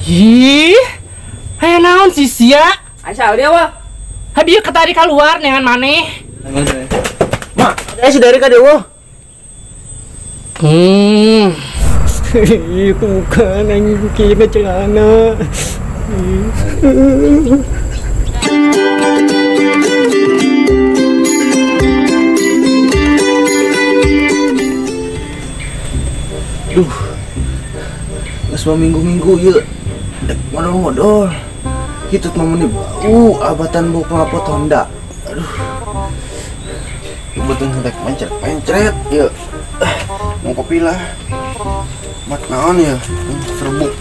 Ih, aya naon sih sia? Asa dia wah. Habieu ketari keluar neangan maneh. Mak, si Dari ka dewa. Itu bukan anjing kira celana. Duh, geus minggu-minggu ieu modol-modol. Kitu mah meuni bau abatan bau knalpot Honda. Aduh. Beuteung rek mencret-mencret ieu. Mau kopi lah. Mat naon ya? Serbuk.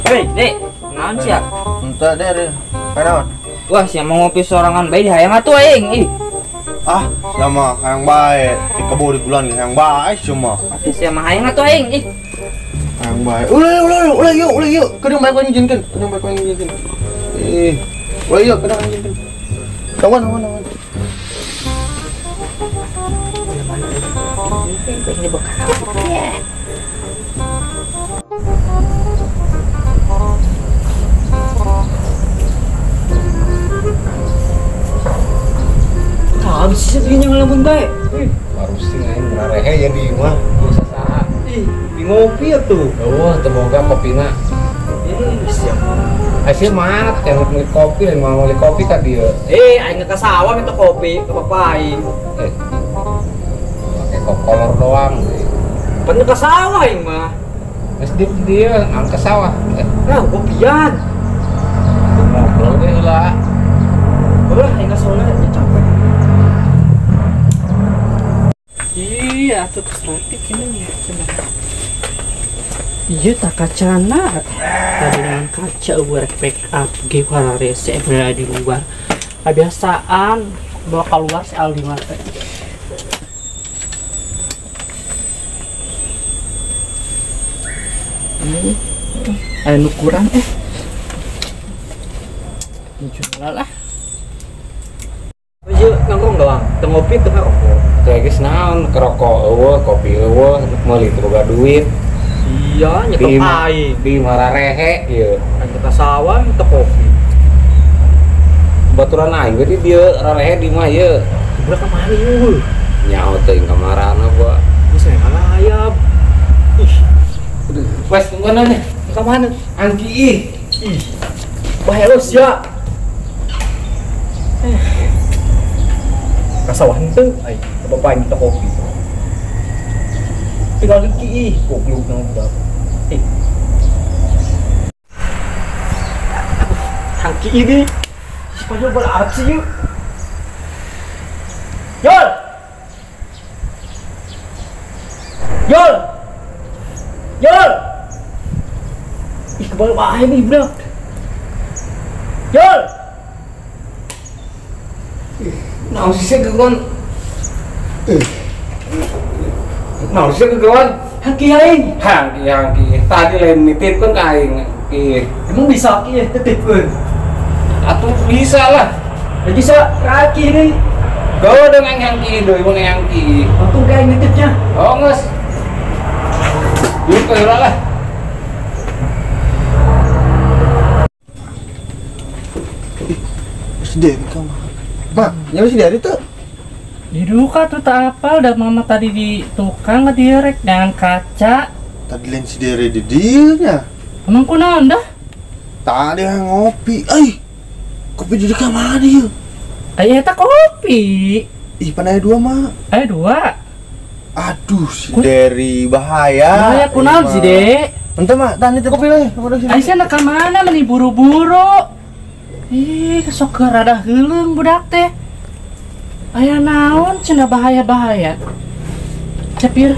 Hei, Dek, naon sia? Entah deh, naon? Wah, sia mau ngopi sorangan bae di hayang atuh aing. Ih. Ah, sama hayang bae. Di kebo di bulan hayang bae cuma. Atuh sia mah hayang atuh aing. Ih. Hayang bae. Ulah ulah ulah yuk, ulah yuk. Kedeung bae ku ngijinkeun. Kedeung bae ku ngijinkeun. Ih. Ulah yuk, kedeung ngijinkeun. Kawan, kawan, kawan. Ini bukan ya. Habis sih segini ngelamun bae. Baru sih aing ngarehe ya di imah. Bisa saha? Ih, di ngopi atuh. Eueuh teu boga kopina. Ih, siap. Asia mana tuh yang beli kopi, yang mau beli kopi ka dieu. Eh, aing ke sawah minta kopi ke bapak aing. Eh. Pakai kokolor doang. Pan ke sawah aing mah. Geus di dieu nang ke sawah. Nah, kopian. Ngobrol deh heula. Ulah aing ka soalnya capek. Iya, atuh rapi kini ya. Iya tak kacana. Tadi dengan kaca buat pick up ge rese berada di luar. Kebiasaan bawa keluar si Aldi mah teh. Ada nu kurang eh. Jual lah. Ieu nongkrong doang, teu ngopi teu ngerokok. Teh geus naon, ngerokok eueuh, kopi eueuh, meuli teu boga duit. Iya, nyetok aing. Di mararehe ieu. Aing ka sawah teu kopi. Baturan aing we di dieu rarehe di mah ieu. Budak ka mana ieu? Nyaho teuing ka marana gua. Geus ngalayap. Ih. Wes tungguan nih. Ka mana? Angki ih. Ih. Bahaya lu sia. Kasawahan tuh, ay, bapak aing minta kopi. Tinggal dengki ih, goblok nang budak. Eh. Hangki ini, si Pajol beraksi yuk. Yol! Yol! Yol! Ih, kebal wae nih budak. Yol! Naon sih gegon? Naon sih gegon? Hangki aing. Hangki hangki. Tadi lain nitipkeun ka aing. Emang bisa ki titipkeun? Atuh bisa lah. Ya bisa kaki deui. Gawe dong aing hangki deui mun hangki. Untung ka aing nitipnya. Oh geus. Duit heula lah. Ih, sedih kamu. Mak, nyawa si Dari tuh. Diduka tuh tak apal dah mama tadi di tukang ngedirek dengan kaca. Tadi lain si Dari di dieunya. Emang kunaon dah? Tadi yang ngopi. Eh, kopi di kamar ieu. Aya eta kopi. Ih, pan aya dua, Mak. Aya dua. Aduh, si Dari bahaya. Bahaya kunaon si Dek? Entah, Mak, tani teh kopi lah. Aisyah nak ka mana meni buru-buru? Ih, sok rada heuleung budak teh. Aya naon cenah bahaya-bahaya. Cepir.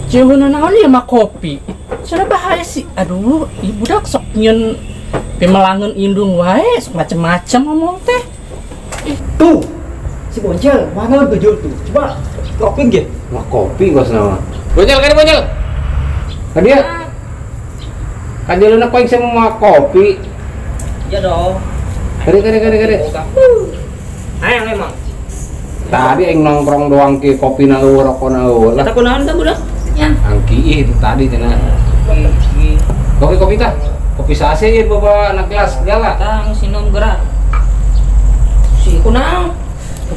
Jeuhna naon ieu mah kopi. Cenah bahaya sih. Aduh, ieu budak sok nyeun pimelangeun indung wae, sok macem-macem ngomong teh. Ih, tuh. Si Boncel, mana tujuh tuh? Coba kopi ge. Mah kopi gua sama. Boncel kan Boncel. Ka dia. Ka dia leuna paing sama kopi. Iya dong. Kade. Hayang emang. Tadi aing nongkrong doang ke kopi na eueuh rokok na eueuh lah. Eta kunaon teh budak? Nya. Angki itu tadi cenah. Kopi tah. Kopi sase ieu bawa anak kelas segala. Tah sinum gerak. Si kunaon?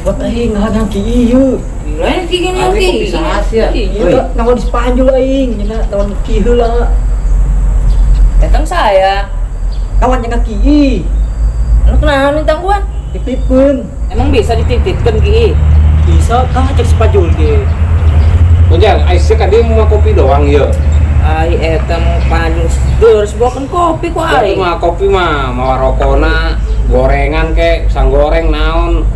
Buat aing ngahagang ki ieu. Lain ki gini ki. Kopi sase ya. Ieu naon di Spanyol aing nya naon ki heula. Datang saya. Kawan nya ki. Anu kunaon tangguan? Dititipkeun. Emang bisa dititipkeun ki? Bisa kah cek Spanyol ge. Ujang, ai sia ka dieu mau kopi doang ieu. Ai eta mau panjul terus bawakeun kopi ku aing. Mah kopi mah mawa rokona, gorengan ke, sang goreng naon.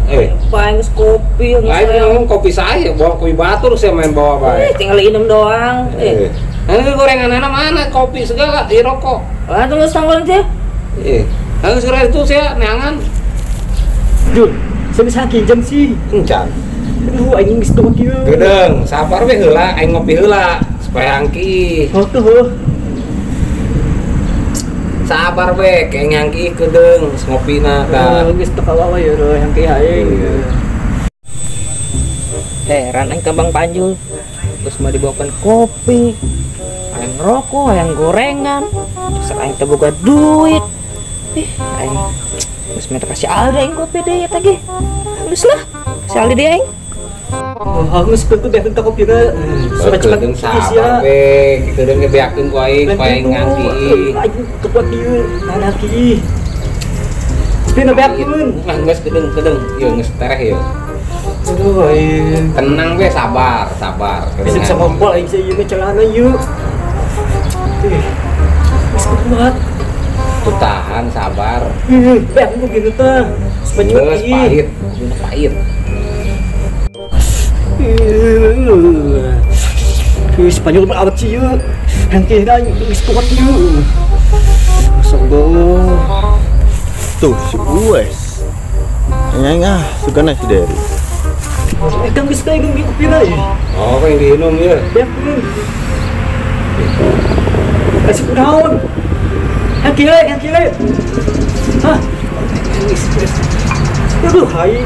Paling geus kopi lain ngomong kopi saya, bawa kopi batur saya main bawa bae. Tinggal minum doang. Nah, gorengan mana kopi segala, ieu rokok. Lah tunggu sanggol teh. Nah, segera itu saya neangan. Jul, saya bisa kinjam sih. Encan. Aduh, aing geus teu kieu. Gedeung, sabar we heula, aing ngopi heula supaya angki. Oh tuh. Sabar we, kayak ngangki kedeung ngopina tah. Geus teu kawawa ya angki aing. Heran aing ka Bang Panjul. Terus mah dibawakan kopi, aing rokok, aing gorengan. Terus aing teu boga duit. Aing geus minta kasih Aldi aing kopi deui eta ge. Geus lah, kasih Aldi deui aing. Oh, geus teu beakeun ka kopi ge. Cepat sabar we, kitu deui beakeun ku aing, ku aing ngangki. Aing teu kuat ieu, ngangki. Spina beakeun. Nah, geus kedeung, ieu geus tereh ieu. Aduh, aing. Tenang we, sabar, sabar. Bisa ngompol aing sih ieu mah celana ieu. Geus kuat. Tuh tahan, sabar. Beak ku gini teh. Geus pahit, pahit. Spanyol berawat sih ieu. Hangke da geus kuat ieu. Masyaallah. Tuh si Uwes. Aing ah, sugana si Dery. Kang geus teh geus kopi deui. Oh, kang diinum ieu. Beak. Kasih kunaon? Hangke heula. Hah? Aduh, hai.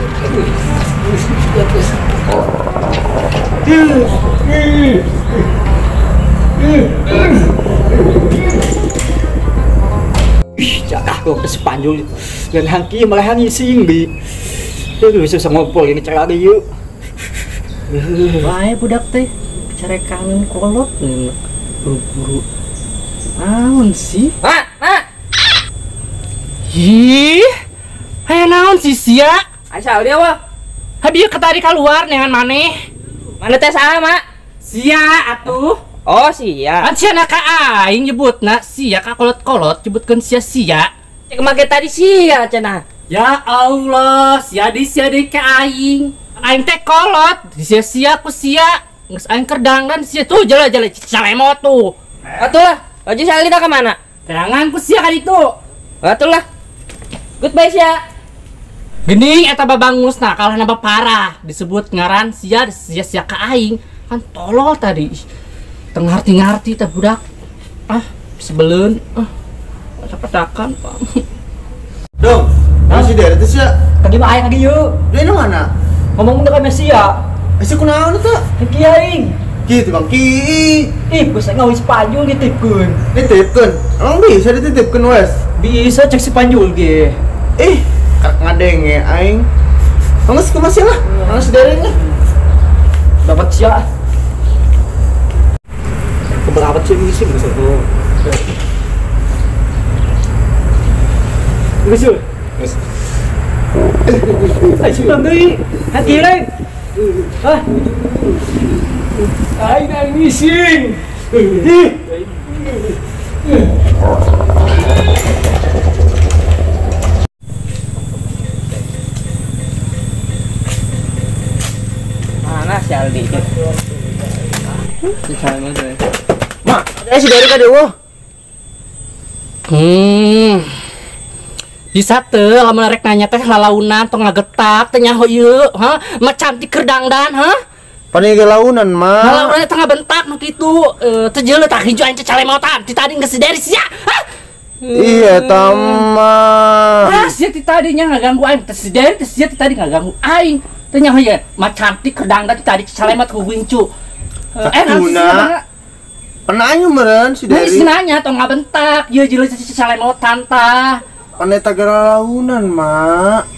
Ih, jatah kok ke Spanyol. Dan hangki malahan ising di. Aduh, susah ngompol ini cara ieu. Wae budak teh carekan kolot buru-buru. Naon sih? Mak, mak. Ih, aya naon sih sia? Asal dia wah. Hadieu ketari keluar neangan maneh. Mana teh saha, Mak? Sia atuh. Oh, sia. Kan sia na ka aing nyebutna sia ka kolot-kolot nyebutkeun sia-sia. Cek make tadi sia cenah. Ya Allah, sia di sia di ka aing. Aing teh kolot, sia-sia ku sia. Geus aing kerdangdan sia tuh jala-jala calemot tuh. Atuh lah. Baju si Aldi ka mana? Terangan ku sia ka ditu. Atuh lah. Goodbye sia. Gening eta babangusna kalah nambah parah disebut ngaran sia sia sia ka aing. Kan tolol tadi. Teu ngarti-ngarti teh budak. Ah, sebeleun. Ah. Petakan, Pak. Dong, nah si Dery teh sia. Tadi mah aing lagi yeuh. Deui mana? Ngomong ka sia. Sia kunaon teh? Ki aing. Kitu Bang Ki. Ih, geus ngawi Spanyol dititipkeun. Dititipkeun? Emang bisa dititipkeun wes? Bisa cek Spanyol ge. Ih, karek ngadenge aing. Geus kumaha sih lah? Geus Dery lah. Dapat sia. Keberapa sih sih geus tuh. Geus yeuh. Geus. Ai sudah deui. Hati lain. Hah? Aing nang ngising. Ih. Mana si Aldi? Mak, si Dery ka dieu. Bisa teu lamun rek nanya teh lalaunan tong ngagetak teh nyaho ieu, ha? Mah cantik keur dangdan, ha? Pani ge launan, mah. Lalaunan teh ngabentak nu kitu, teu jeuleuh tah hijau aing calemotan ti tadi geus si Dery sia. Ha? Iya tama. Ah, sia ti tadinya ngaganggu aing. Teh si Dery teh sia ti tadi ngaganggu aing. Teh nyaho ye, mah cantik kedangdan ti tadi calemat ku gincu. Sakuna. Penanya meureun si Dery. Geus nanya tong ngabentak, ieu jelema calemotan tah. Pan eta garalaunan, Mak.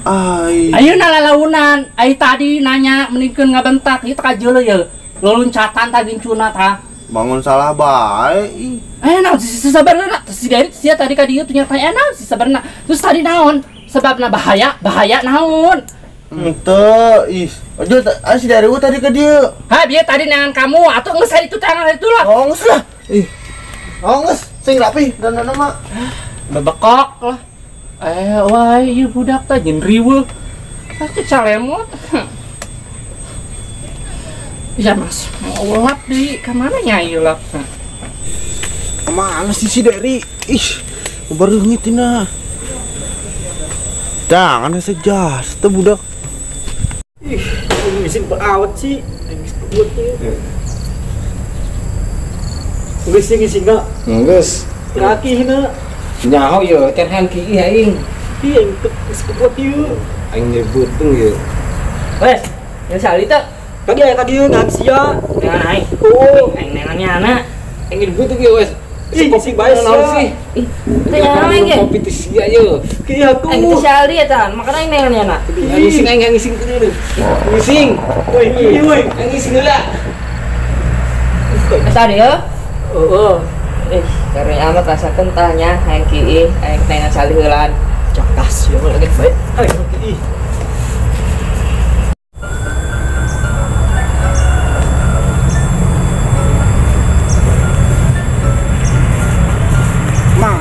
Ai. Ayeuna lalaunan, ai tadi nanya mendingkeun ngabentak, ieu teh kajeuleuh ye. Loluncatan tah gincuna tah. Bangun salah bae ih. Naon si sabarna si Dery sia tadi ka dieu tuh nyata naon si sabarna. Terus tadi naon? Sebabna bahaya, bahaya naon? Henteu, ih. Aja si Dery tadi ka dieu. Ha, bieu tadi neangan kamu atuh geus itu tangan itu lah. Oh, geus lah. Ih. Oh, geus sing rapi dan mah. Bebekok lah. Wah, ieu budak teh nyen riweuh. Pasti calemot. Ya mas, mau lap di kemana nyai lap? Kemana sih si Dery? Ih, baru ngitina. Jangan sejas, tuh budak. Ih, mesin berawat sih, nggis kuat. Nggis sih nggis enggak? Nggis. Kaki hina. Nyaho yo, can hangki ih aing. Ih, aing geus kuat ieu. Aing nyebut tuh yo. Wes, yang sali teh. Tadi aya ka dieu ngan sia. Nengan aing. Oh, aing nengannya anak. Aing nyebut tuh yo wes. Ih, kopi bae sih. Ih, teh aing ge. Kopi teh sia yo. Kieu atuh. Aing teh sali eta, makana aing nengannya anak. Ngising aing ngising kudu. Ngising. Woi, ieu woi. Aing ngising heula. Tadi yo. Heeh. Karena amat rasa kentalnya aing kieu, aing nengan sali heulaan. Cakas yo lagi bae. Aing kieu.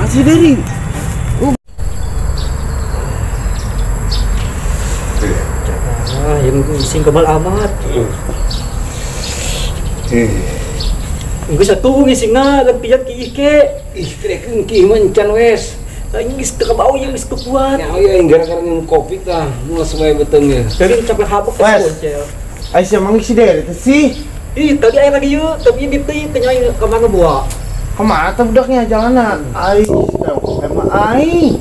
Si Dery. Ah, yang ngising kebal amat. Geus atuh ngisingna gantian ki ike. Ih, trekeun ki mah encan wes. Aing geus teu kabau yang geus kuat. Nyaho ye gara-gara minum kopi tah, mulas wae beuteung ye. Dari capek habuk teh. Ai sia mang si Dery teh sih. Ih, tadi aya lagi yeuh, tapi di teh teh ka mana buah. Kemana tuh budaknya jalanan? Ai, emang ai.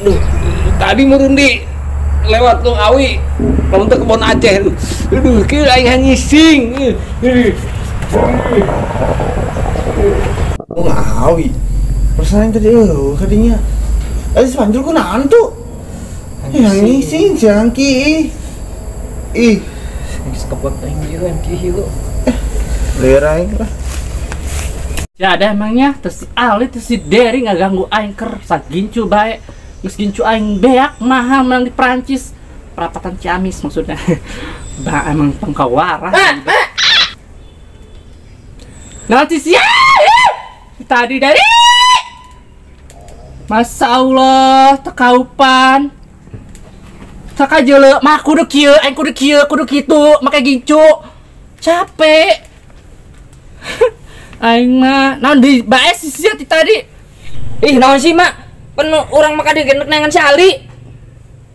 Duh, tadi merundi lewat Lung Awi, kalau untuk kebon Aceh. Aduh, kieu aing ngising. Lung Awi. Perasaan tadi kadinya. Si Panjul ku naon tuh? Yang ngising jangan ki. Ih. Geus kebot aing ieu ki ieu. Lieur aing lah. Ya ada emangnya, terus si Ali, terus si Dery nggak ganggu aing ker, sagincu bae, geus gincu aing beak mahal menang di Prancis, perapatan Ciamis maksudnya. Bah emang pengkawarah. Nanti sih tadi dari, Masya Allah, tekaupan, teka jele, mah kudu kieu, aing kudu kieu, kudu kitu, make gincu, capek. Aing mah naon di bae si sia ti tadi. Ih, naon sih, Mak? Penuh urang mah kadieu genek neangan si Ali.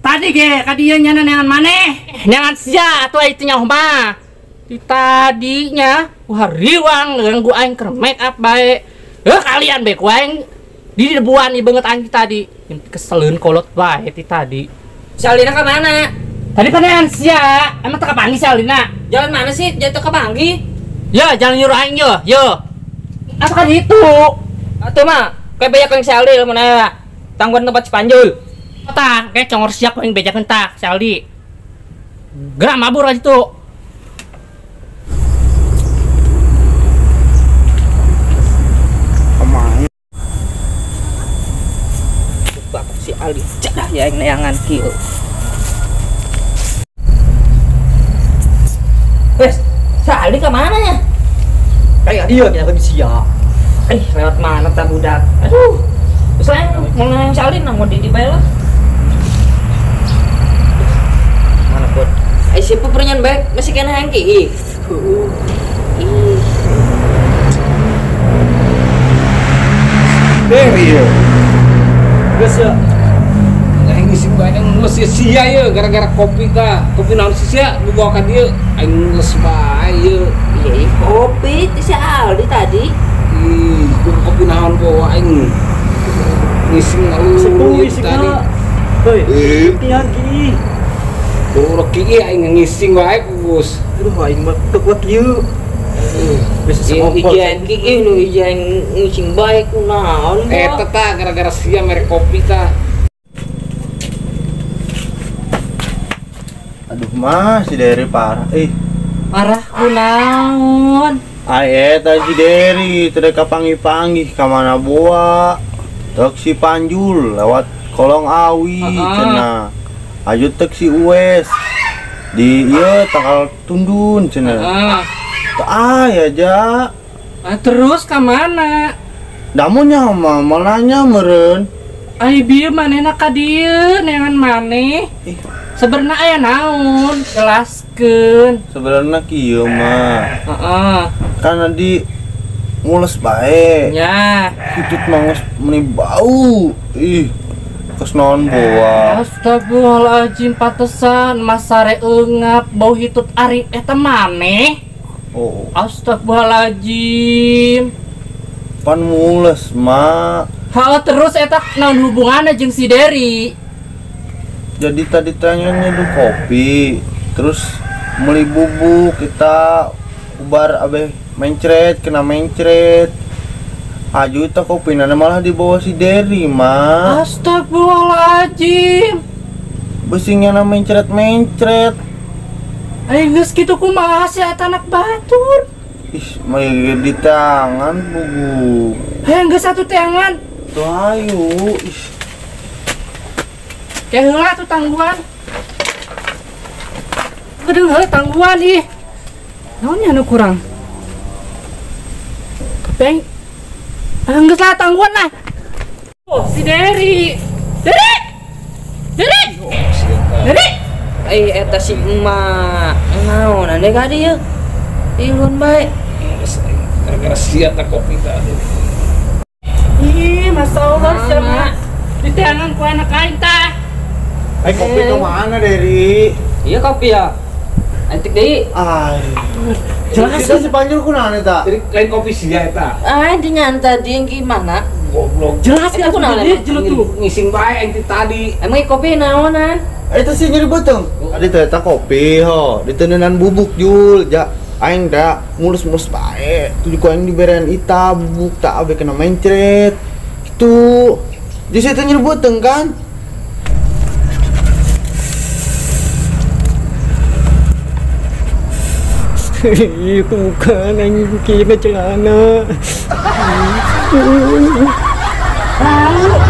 Tadi ge kadieu nyana neangan maneh. Neangan sia atuh ai teh nyaho mah. Ti tadinya wah riwang ganggu aing keur make up bae. Heuh kalian bae ku aing di debuan ieu beungeut aing ti tadi. Keseleun kolot bae ti tadi. Si Alina ka mana? Tadi panean sia, emang teu kapanggih si Alina? Jalan mana sih? Jatuh kapanggih? Ya, jalan nyuruh aing yo, yo. Atau kan itu. Atuh mah, kayak bejakeun si Aldi lamun aya tangguan tempat si Panjul. Tah, kayak congor siap aing bejakeun tah si Aldi. Gerak mabur aja tuh. Kemana? Bapak si Aldi jadah ya aing neangan kieu. Wes, si Aldi ke mana ya? Kayak dia nyata sia. Lewat mana ta budak? Aduh. Terus aing mau nang si Aldi nang di bae lah. Mana bot? Ai siapa pernyan bae masih kena hangki. Ih. Ih. Dery yo. Geus ya. Aing ngising bae aing geus sia ye gara-gara kopi tah. Kopi naon sih sia dibawa ka dieu. Aing geus bae ye. Iya, kopi itu si Aldi tadi. Ih, kopi naon po aing. Ngising lu tadi. Hoi, tian ki. Urang ki aing ngising wae bos. Aduh aing mah teu kuat kieu. Bisa ngompol. Ieu ki nu aing ngising bae kunaon. Eta tah gara-gara sia mere kopi tah. Aduh mah si Dery parah. Parah kunaon? Ai eta si Dery teu kapanggih-panggih ka mana boa. Tek si Panjul lewat kolong awi cenah. Ayo tek si Uwes di ieu tangkal tundun cenah. Teu aya ja. Terus ka mana? Damunya mah malanya meureun. Ai bieu manehna ka dieu neangan maneh. Sebenarnya aya naon? Jelaskeun. Sebenarnya kieu mah. Heeh. Kan di mules bae. Nya. Hitut mah geus meuni bau. Ih. Kes naon boa. Astagfirullahaladzim pantesan masare eungap bau hitut ari eta maneh. Oh. Astagfirullahaladzim. Pan mules mah. Hal terus eta naon hubunganna jeung si Dery? Jadi tadi tanya nyeduh kopi, terus beli bubuk kita ubar abeh mencret, kena mencret. Aju itu kopi nana malah dibawa si Dery mah. Astagfirullahaladzim. Besingnya na mencret-mencret. Ayo geus kitu kumaha sih eta anak batur. Ih, mah di tangan bugu. Hayang geus satu tangan. Tuh ayo. Ih. Kayak heula tuh tangguhan. Aduh, heula tangguhan ih. Naonnya nu kurang? Tapi geus lah tangguhan lah. Oh, si Dery. Dery. Dery. Dery. Eta si emak. Naon ande ka dieu? Ilun bae. Gara-gara sia tah kopi tah. Ih, masyaallah sia mah. Diteangan ku anak aing tah. Kopi ke mana, Dery? Iya kopi ya. Antik deui. Ay. Jelas si Panjul kunaon eta? Jadi lain kopi sia eta. Ah, dengan tadi yang gimana? Goblok. Jelas kan kunaon eta tuh. Ngising bae aing ti tadi. Emang kopi naonan? Eta sih nyeri beuteung. Adi teh eta kopi ho, diteneunan bubuk Jul. Ja aing da mulus-mulus bae. Tuju ku aing diberean ita bubuk tak abe kena mencret. Gitu. Jadi saya nyeri beuteung kan? Itu bukan anjing kira celana.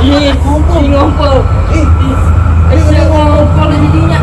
Ih, ngumpul. Ih, ngumpul jadinya.